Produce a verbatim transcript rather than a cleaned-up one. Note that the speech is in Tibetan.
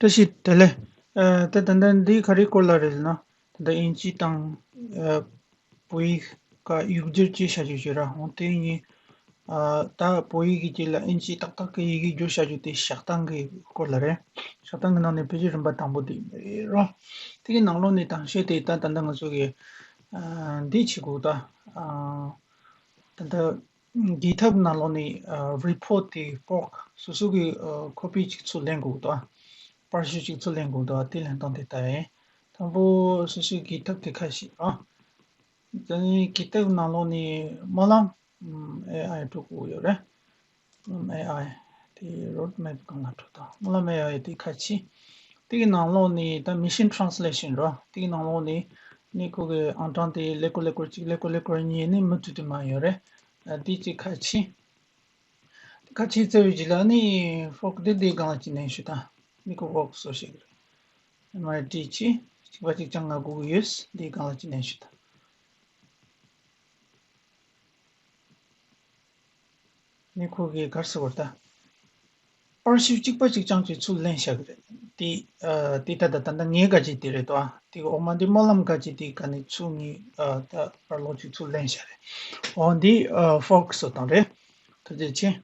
བཀྲ་ཤིས་བདེ་ལེགས། ཨ་ད་ད་ལྟ་འདི་ག་རེ་སྐོར་ལ་རེད་ཟེར་ན། ད་ལྟ་དབྱིན་ཇི་དང་ཨ་བོད་ཡིག་ག་ཡིག་སྒྱུར་བཅས་བྱ་རྒྱུ་ཞིག་ར། འོང་དེ་ཡིན། ཨ་ད་བོད་ཡིག་གི་རྗེས་ལ་དབྱིན་ཇི་ཏག་ཏག་གི་ཡི་གེ་བསྒྱུར་བྱ་རྒྱུ་དེ་བཞག་སྟངས་ཀྱི་སྐོར་ལ་རེད། བཞག་སྟངས་ཀྱི་ནང་ནས་ཕལ་ཆེར་རིམ་པ་དང་པོ་དེ་རེད་རོ། དེ་གི་ནང་ལོགས་ནས་དང་བཤད་དེ་ད་ད་ལྟ་ང་ཚོ་གི་ཨ་འདི་བྱེད་དགོས་ད། ཨ་ད་ལྟ་GitHub་ནང་ལོགས་ནས་ཨ་report་དེ་fork་སོ་སོ་གི་ཨ་copy་ཅིག་ཚུར་ལེན་དགོས་འདུག་པར་ཤུ་ཅིག་ཚུར་ལེན་དགོས་འདུག་དེ་ལེན་སྟངས་དེ་ལྟ་ཡིན། དང་པོ་སོ་སོའི་GitHub་དེ་ཁ་ཕྱེ་རོགས། དེ་ནས་GitHub་ནང་ལོགས་ནས་སྨོན་ལམ་ཨམ་AI་འགྲོ་དགོས་ཡོད་རེད། ཨམ་AI་དེ་roadmap་སྒང་ལ་འགྲོ་དང་སྨོན་ལམ་AI་དེ་ཁ་ཕྱེ། དེ་གི་ནང་ལོགས་ནས་ད་machine translation་རོགས། དེ་གི་ནང་ལོགས་ནས་ནི་ཁོ་གི་ཨང་གྲངས་དེ་ཀླད་ཀོར་ཀླད་ཀོར་གཅིག་ཀླད་ཀོར་ཀླད་ཀོར་གཉིས་ནི་མུ་མཐུད་དུ་མར་ཡོད་རེད། ཨ་དེ་གཅིག་ཁ་ཕྱེ། ཁ་ཕྱེ་ཚར་བའི་རྗེས་ལ་ནི་fork་དེ་འདིའི་སྒང་ལ་གཅིག་ལེན་ཞུ་དང་། ནི་ཁོ་fork་བཟོ་ཞིག་རེད། མར་བྲིས་ཕྱེ། གཅིག་པ་གཅིག་རྐྱང་ང་དགོས་ཀྱི་ཡོད། འདིའི་སྒང་ལ་གཅིག་ལེན་ཞུ་དང་། ནི་ཁོ་གི་གར་སོ་བར་ད། པར་ཤུ་གཅིག་པ་གཅིག་རྐྱང་གཅིག་ཚུར་ལེན་བཞག་གི་རེད། དེ་ཨ་དེ་ད་ལྟ་ད་ལྟ་ངའི་ག་ཅིག་དེ་རེད་དོ། དེ་གི་འོག་མ་འདི་སྨོན་ལམ་ག་ཅིག་དེ་ག་ནས་ཚུར་ངས་ཨ་ད་པར་ལོག་ཅིག་ཚུར་ལེན་བཞག་རེད། འོ་འདི་ཨ་fork་བཟོ་སྟངས་རེད། ཐུགས་རྗེ་ཆེ།